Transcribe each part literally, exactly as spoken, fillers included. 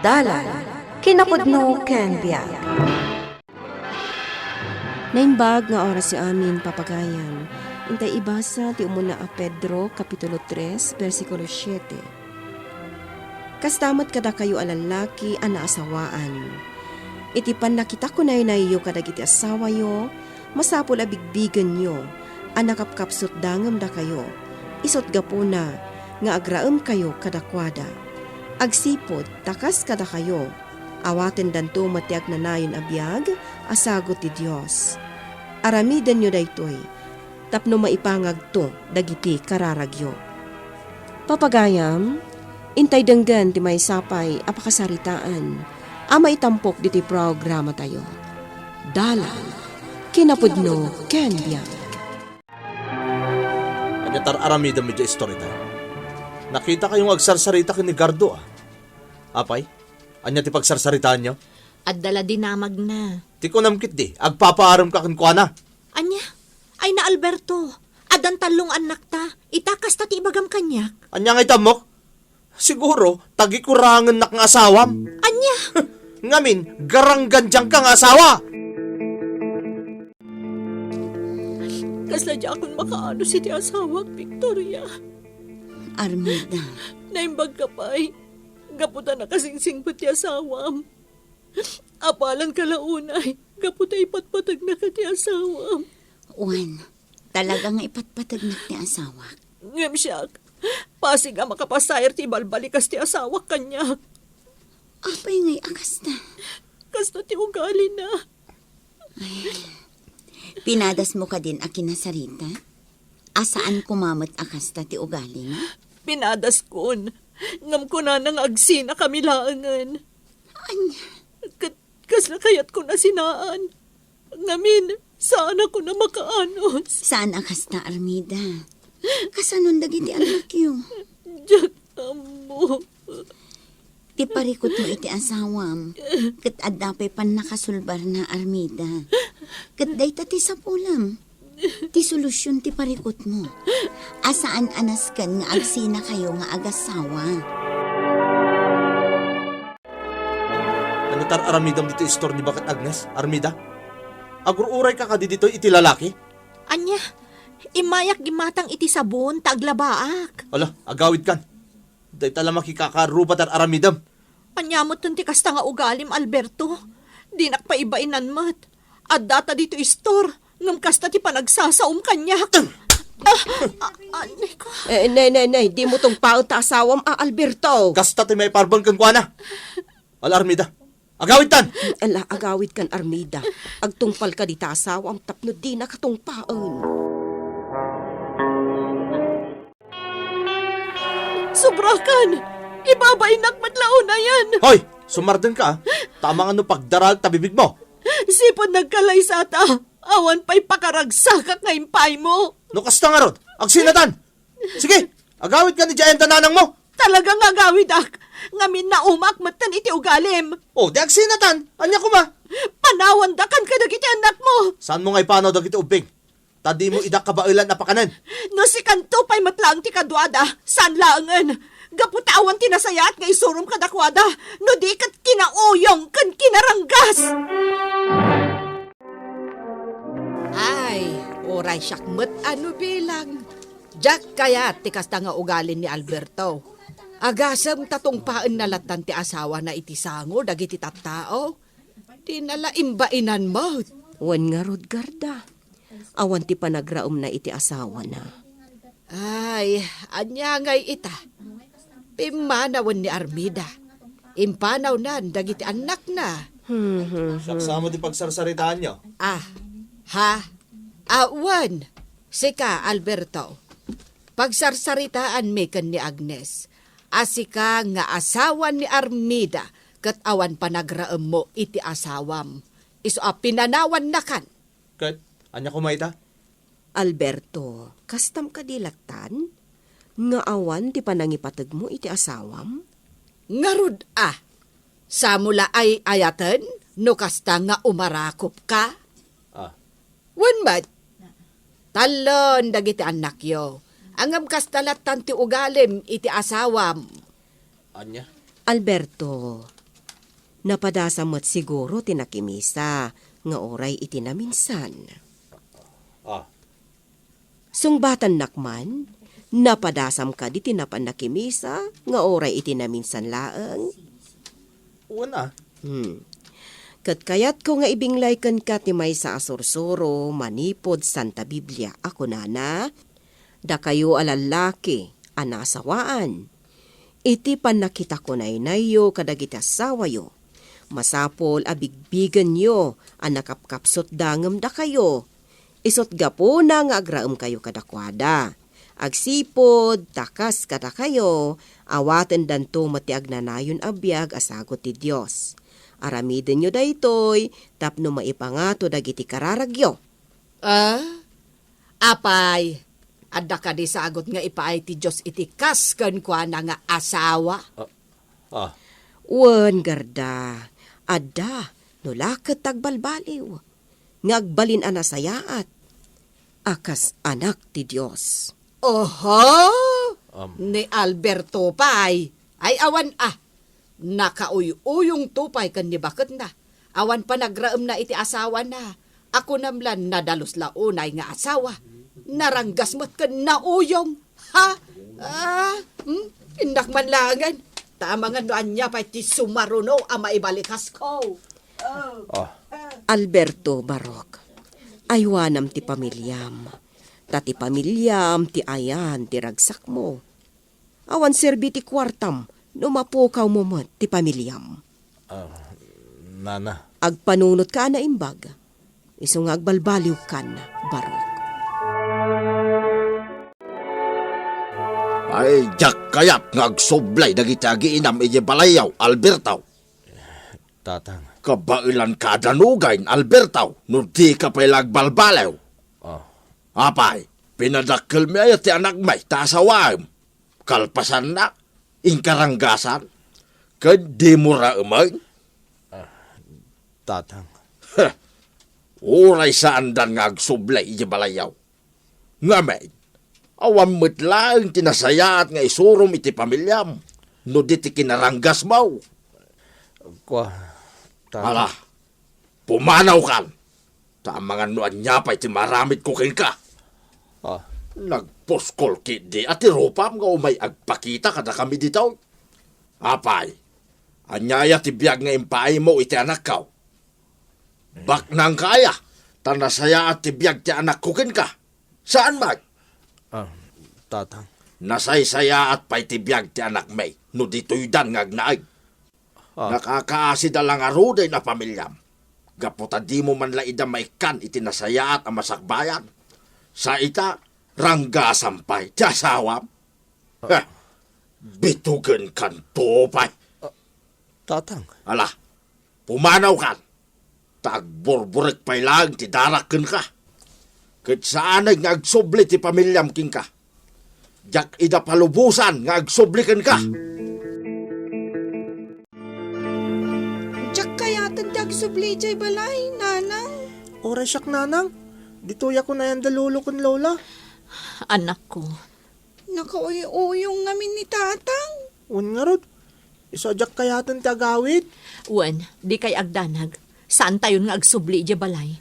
Dalan, kinapudno ken biag. Naimbag nga oras ti amin, papagayam. Intay ibasa ti umuna a Pedro, Kapitulo tres, bersikulo siete. Kasta met kadakayo a lallaki a naasawaan. Iti pannakitakunaynayyo kadagiti asawayo, masapul a bigbigenyo a nakapkapsutda ngem dakayo, isut' gapuna nga agraemkayo kadakuada. Agsipud ta kas kadakayo, awatendanto met ti agnanayon a biag a sagut ti Dios. Aramidenyo daytoy tapno maipangagto dagiti kararagyo. Papagayam, intay denggen ti maysa pay a pakasaritaan a maitampok ditoy programatayo. Dalan, kinapudno ken biag. Ania ti ar-aramidem idiay istorya tayo? Nakitakayo nga agsarsarita ken ni Gardo, a. Apay, ania ti pagsarsaritaanyo? Adda la dinamagna. Ti kunam ketdi, agpapaaremka kenkuana. Ania? Ay na, Alberto, addan tallo nga annakta. Ita, kasta ti ibagam kaniak. Ania nga itammok? Siguro, tagikurangennak nga asawam. Ania? Ngamin, garanggandiangka nga asawa! Kasla diakon makaanos iti asawak, Victoria. Armida. Naimbagka pay, gapu ta nakasingsingpet ti asawam. Apalanka la unay, gapu ta ipatpategnaka ti asawam. Wen, talaga nga ipatpategnak ti asawak. Ngem siak, pasig a makapasair ti ibalbalikas ti asawak kaniak. Apay ngay a kasta? Kasta ti ugalina. Ay, pinadasmo kadin a kinasarita? A saan koma met a kasta ti ugalina? Pinadaskon. Ngem kunana nga agsinakami laengen. Ania? Ket kasla kayatkon a sinaan. Ngamin, saanakon a makaanos. Saan a kasta, Armida? Kasanon dagiti annakyo? Diak ammo. Ti parikutmo iti asawam, ket adda pay pannakasulbarna, Armida. Ket dayta ti sapulam. Ti solusion ti parikutmo. A saan a nasken nga agsinakayo nga agasawa. Ania ti ar-aramidem ditoy istor ni Baket Agnes, Armida? Agur-urayka kadi ditoy iti lalaki? Ania? Immayak gimatang iti sabon ta aglabaak. Ala, agawidkan. Dayta la makikakaruba ti ar-aramidem. Ania metten ti kasta nga ugalim, Alberto? Dinak paibainan met. Addata ditoy istor, ngem kasta ti panagsasaom kaniak. Ah, ah, ah, Nico. Eh, ne, ne, ne, dimo tungpaen ta asawam a Alberto. Kasta ti maiparbeng kenkuana. Ala, Armida. Agawidtan! Ala, agawidkan, Armida. Agtungpalka dita asawam tapno dinaka tungpaen. Sobrakan! Ibabainak met la unayen! Hoy! Sumardengka, a. Ta amangan no pagdaraek ta bibigmo. Sipud nagkalaysata, awan pay pakaragsakak nga impaymo. No kasta ngarud, agsinatan! Sige, agawidkan idiay ayan da nanangmo. Talaga nga agawidak, ngamin naumaak metten iti ugalim. O, di agsinatan, ania koma? Panawandakan kadagiti annakmo. Saanmo nga ipanaw dagiti ubbing? Ta dimo ida kabaelan a pakanen. No sikanto pay met laeng ti kaduada, saan laengen. Gapu ta awan ti nasayaat nga isurom kadakuada, no di ket kinauyong ken kinaranggas. Ay, uray siak met a no bilang. Diak kayat ti kasta nga ugali ni Alberto. Agasem ta tungpaenna lattan ti asawana iti sango dagiti tattao. Dina la imbainan met. Wen ngarud, Garda. Awan ti panagraemna iti asawana. Ay, ania ngay ita? Pimmanawen ni Armida. Impanawnan dagiti annakna. Hmm, hmm, hmm. Siak sa met ti pagsarsaritaanyo. Ah, ha? Awan. Sika, Alberto. Pagsarsaritaanmi ken ni Agnes. A sika nga asawa ni Armida ket awan panagraemmo iti asawam. Isu a pinanawannakan. Ket, ania koma ita? Alberto, kastam kadi lattan? Nga awan ti panangipategmo iti asawam? Ngarud a, samo la ay-ayaten no kasta nga umarakopka? Ah. Wen met, tallen dagiti annakyo. Ngem kasta lattan ti ugalim iti asawam. Ania? Alberto, Napadasam met siguro ti nakimisa nga uray iti naminsan. Ah. Sungbatannak man, napadasam kadi ti napan nakimisa nga uray iti naminsan laeng? Wen a. Hmm. Ket kayatko nga ibinglay kenka ti maysa a sursuro manipud Santa Biblia a kunana, dakayo a lallaki a naasawaan, iti pannakitakunaynayyo kadagiti assawayo, masapul a bigbigenyo a nakapkapsutda ngem dakayo, isut' gapuna nga agraemkayo kadakuada. Agsipud ta kas kadakayo, awatendanto met ti agnanayon a biag a sagut ti Dios. Aramidenyo daytoy tapno maipangato dagiti kararagyo. Ah? Apay, adda kadi sagut nga ipaay ti Dios iti kas kenkuana nga asawa? Ah, ah. Wen, Gerda, adda, no la ket agbalbaliw nga agbalin a nasayaat a kas anak ti Dios. Oho! Am. Ni Alberto pay. Ay, awan a. Nakauyuyongto pay ken ni baketna. Awan panagraemna iti asawana. A kunam la nadalus la unay nga asawa. Naranggas met ken nauyong. Ha? Ah, hmm? Innak man laengen. Ta amangan no ania pay ti sumaruno a maibalikasko. Oh. Ah. Alberto, Barok, aywanam ti pamiliam. Ta ti pamiliam ti ayan ti ragsakmo. Awan serbi ti kuartam no mapukawmo met ti pamiliam. Ah, nana. Agpanunotka a naimbag. Isu nga agbalbaliwkan, Barok. Ay, diak kayat nga agsubli dagiti agiinam idiay balayyo, Alberto. Tatang. Kabaelanka a danugen, Alberto, no dika pay la agbalbaliw. Ah. Apay, pinadakkelmi aya ti anakmi ta asawaem? Kalpasanna, inkaranggasan, ket dimo raemen? Ah, Tatang. Heh, uray saandan nga agsubli idiay balayyo. Ngamin, awan met laeng ti nasayaat nga isurom iti pamiliam no di ti kinaranggasmo. Kua, Tatang. Ala, pumanawkan! Ta amangan no ania pay ti maaramidko kenka. Ah. Nagpuskol ketdi a ti rupam nga umay agpakita kadakami ditoy. Apay, ania aya ti biag nga impaaymo iti anakko? Baknangka aya, ta nasayaat ti biag ti anakko kenka. Saan met? Ah, Tatang. Nasaysayaat pay ti biag ti anakmi no ditoydan nga agnaed. Ah. Nakakaasida la ngaruden a pamiliam. Gapu ta dimo man la ida maikkan iti nasayaat a masakbayan. Sa ita, ranggasam pay ti asawam. Ah. Heh, bitugenkanto pay. Ah, Tatang. Ala, pumanawkan. Ta agburburek pay laeng ti darak kenka. Ket saanen nga agsubli ti pamiliam kenka. Diak ida palubosan nga agsubli kenka. Diak kayaten ti agsubli idiay balay, Nanang. Uray siak, Nanang. Ditoyak unay ayan da Lolo ken Lola. Anakko. Nakauyuyong ngamin ni Tatang. Wen ngarud, isu a diak kayaten ti agawid. Wen, dikay agdanag. Saantayon nga agsubli idiay balay.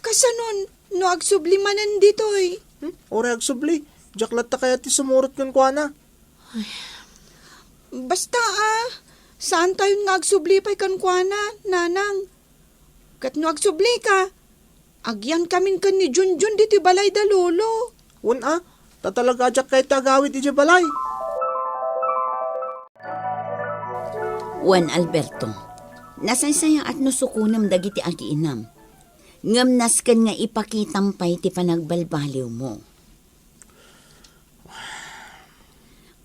Kasano no agsubli manen ditoy? Hmm? Uray agsubli. Diak latta kayat ti sumurot kenkuana. Basta, ah, saantayon nga agsubli pay kenkuana, Nanang. Ket no agsublika, agyankamin ken ni Junjun ditoy balay da Lolo. Wen a, ta talaga a diak kayat ti agawid idiay balay. Wen, Alberto, nasaysayaat no sukonem dagiti agiinam. Ngem nasken nga ipakitam pay ti panagbalbaliwmo.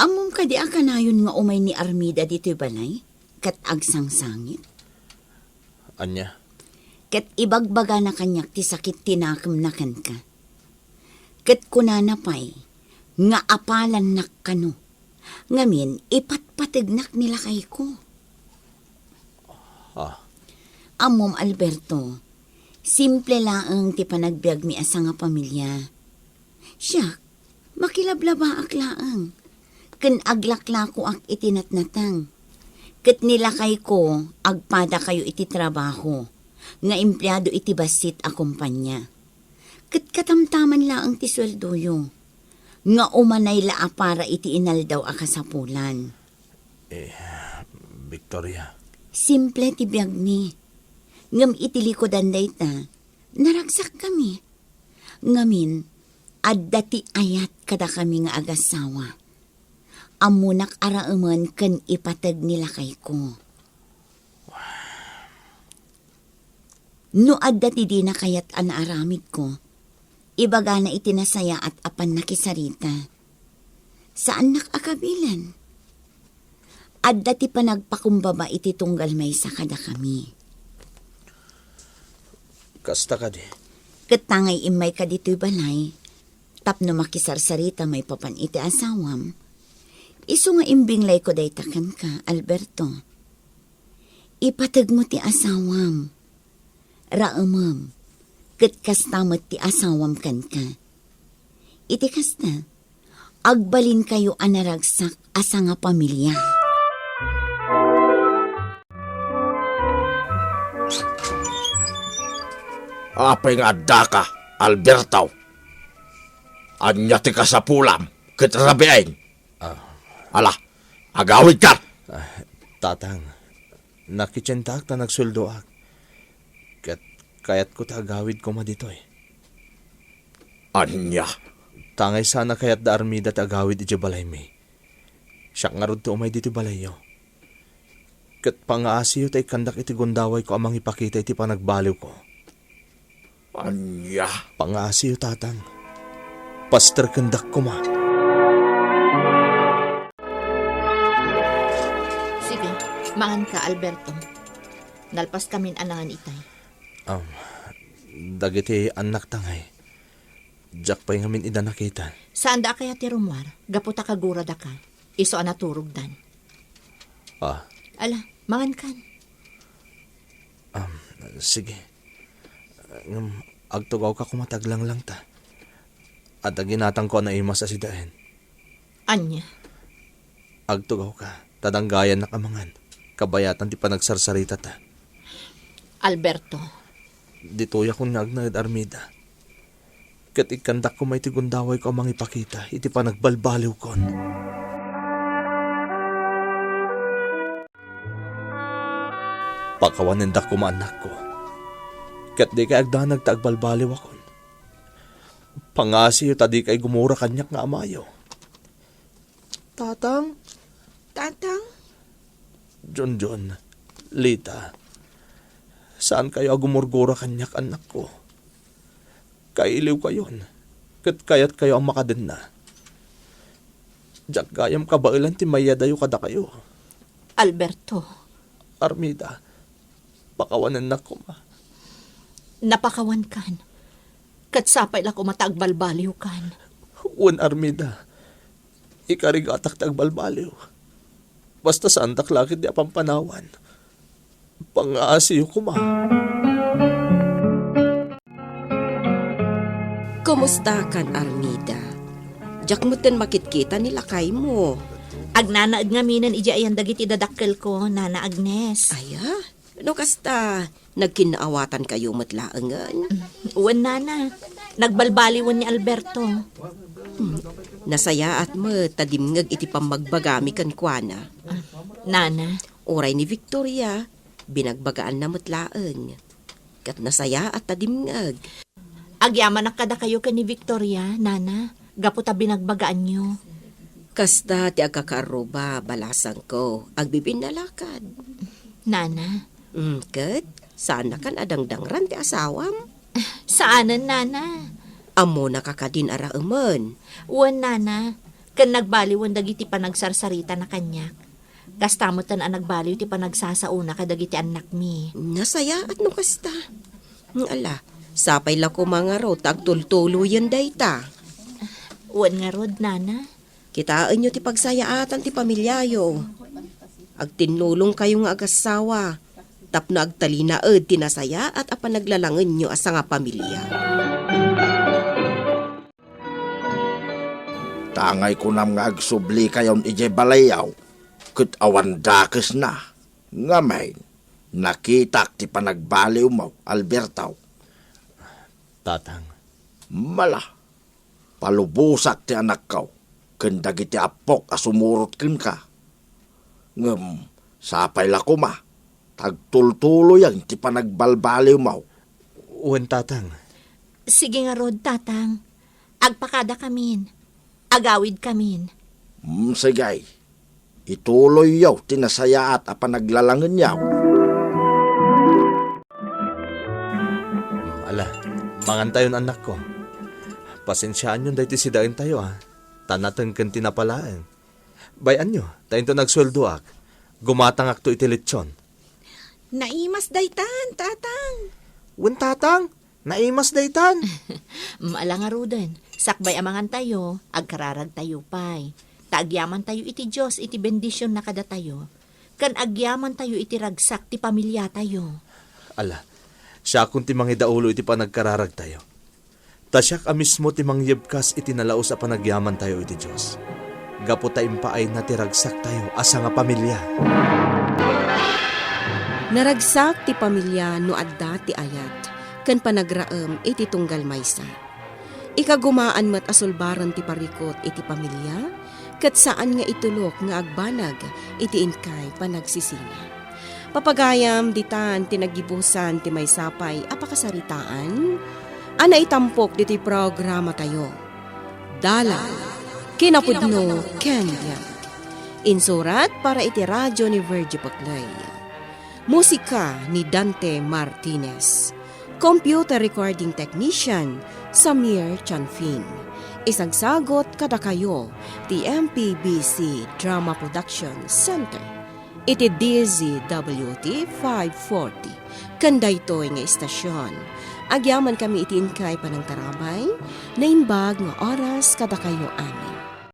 Ammom kadi a kanayon nga umay ni Armida ditoy balay ket agsangsangit? Ania? Ket ibagbagana kaniak ti sakit ti nakemna kenka. Ket kunana pay nga apalannak kano. Ngamin, ipatpategnak ni lakayko. Ah. Ammom, Alberto, simple laeng ti panagbiagmi a sangapamilia. Siak, makilablabaak laeng, ken aglaklakoak iti natnateng. Ket ni lakayko, agpadakayo iti trabaho nga empleado iti bassit a kompania. Ket katamtaman laeng ti sueldoyo, nga umanay la a para iti inaldaw a kasapulan. Eh, Victoria. Simple ti biagmi. Ngem iti likudan dayta, naragsakkami. Ngamin, adda ti ayat kadakami nga agassawa. Ammonak a raemen ken ipateg ni lakayko. No adda ti dina kayat a naaramidko, ibagana iti nasayaat a pannakisarita. Saannak a kabilen. Adda ti panagpakumbaba iti tunggal maysa kadakami. Kasta kadi. Ket tangay immayka ditoy balay, tapno makisarsarita maipapan iti asawam. Isu nga imbinglayko dayta kenka, Alberto. Ipategmo ti asawam. Raemem, ket kasta met ti asawam kenka. Iti kasta, agbalinkayo a naragsak a sangapamilia. Apay nga addaka, Alberto? Ania ti kasapulam ket rabiin? Ah. Ala, agawidka! Ah, Tatang, nakitientak ta nagsueldoak. Ket kayatko ti agawid koma ditoy. Ania? Tangay saan a kayat da Armida ti agawid idiay balaymi. Siak ngarud ti umay ditoy balayyo. Ket pangaasiyo ta ikkandak iti gundawayko a mangipakita iti panagbaliwko. Ania? Pangaasiyo, Tatang. Pasterkendak koma. Sige, manganka, Alberto. Nalpaskamin a nangan itay. Um, dagiti annakta ngay, diak pay ngamin ida nakita. Saanda a kayat ti rummuar, gapu ta kaguradaka. Isu a naturogdan. Ah. Ala, mangankan. Um, sige. Ngem, agtugawka koma ti aglanglang ta. Adda ginatangko a naimas a sidaen. Ania? Agtugawka, ta danggayannak a mangan. Kabayatan ti panagsarsarita ta. Alberto. Ditoyak nga agnaed, Armida. Ket ikkandak koma iti gundawayko a mangipakita iti panagbalbaliwkon. Pakawanendak koma, annakko. Ket dikay agdanag ta agbalbaliwakon. Pangasiyo ta dikay gumura kaniak nga amayo. Tatang? Tatang? Junjun, Lita, saankayo a gumurgura kaniak, annakko. Kailiwkayon, ket kayatkayo a makadenna. Diak gayam kabaelan ti mayadayo kadakayo. Alberto. Armida, pakawanennak koma. Napakawankan. Ket sapay la koma ta agbalbaliwkan. Wen, Armida, ikarigatak ti agbalbaliw. Basta saandak la ketdi a pampanawan. Pangaasiyo koma. Kumustakan, Armida? Diak metten makitkita ni lakaymo. Agnanaed ngaminen idiay ayan dagiti dadakkelko, Nana Agnes. Aya? No kasta, nagkinnaawatankayo met laengen? Wen, Nana. Nagbalbaliwen ni Alberto. Hmm. Nasayaat met ta dimngeg iti pammagbagami kenkuana. Ah, Nana. Uray ni Victoria, binagbagaanna met laeng. Ket nasayaat ta dimngeg. Agyamanak kadakayo ken ni Victoria, Nana, gapu ta binagbagaanyo. Kasta ti agkakaarruba, balasangko, agbibinnalakad. Nana. Mm, ket, saannakan a dangdangran ti asawam? Saanen, Nana. Ammonaka kadin a raemen? Wen, Nana. Ken nagbaliwen dagiti panagsarsaritana kaniak. Kasta metten a nagbaliw ti panagsasaona kadagiti annakmi. Nasayaat no kasta. Ala, sapay la koma ngarud ta agtultuloyen dayta. Wen ngarud, Nana. Kitaenyo ti pagsayaatan ti pamiliayo. Agtinnulongkayo nga agassawa tapno agtalinaed ti nasayaat a panaglalangenyo a sangapamilia. Tangay kunam nga agsublikayon idiay balayyo, ket awan dakesna. Ngamin, nakitak ti panagbaliwmo, Alberto. Tatang. Mala, palubosak ti anakko ken dagiti appok a sumurot kenka. Ngem sapay la koma, ta agtultuloyan ti panagbalbaliwmo. Wen, Tatang. Sige ngarud, Tatang. Agpakadakamin. Agawidkamin. Mm, sige. Ituloyyo ti nasayaat a panaglalangenyo. Ala, mangantayon, annakko. Pasensiaanyon daytoy sidaentayo, a. Ta natengken ti napalaeng. Bay-anyo, ta inton agsueldoak, gumatangakto iti lechon. Naimas daytan, Tatang. Wen, Tatang, naimas daytan. Ala ngaruden, sakbay a mangantayo, agkararagtayo pay. Ta agyamantayo iti Dios iti bendisionna kadatayo, ken agyamantayo iti ragsak ti pamiliatayo. Ala, siakon ti mangidaulo iti panagkararagtayo. Ta siak a mismo ti mangyebkas iti nalaus a panagyamantayo iti Dios, gapu ta impaayna ti ragsaktayo a sangapamilia. Naragsak ti pamilia no adda ti ayat ken panagraem iti tunggal maysa. Ikagumaan met a sulbaren ti parikut iti pamilia, ket saan nga itulok nga agbanag iti inkay panagsisina. Papagayam, ditan ti naggibusan ti maysa pay a pakasaritaan a naitampok ditoy programatayo. Dalaw, kinapudno ken biag. Insurat para iti radyo ni Virgie Paclay. Musika ni Dante Martinez. Computer recording technician, Samir Chanfin. Isagsagot kadakayo ti M P B C Drama Production Center iti D Z W T five forty. Ken daytoy nga istasion, agyamankami iti inkay panangtarabay, naimbag nga oras kadakayo amin.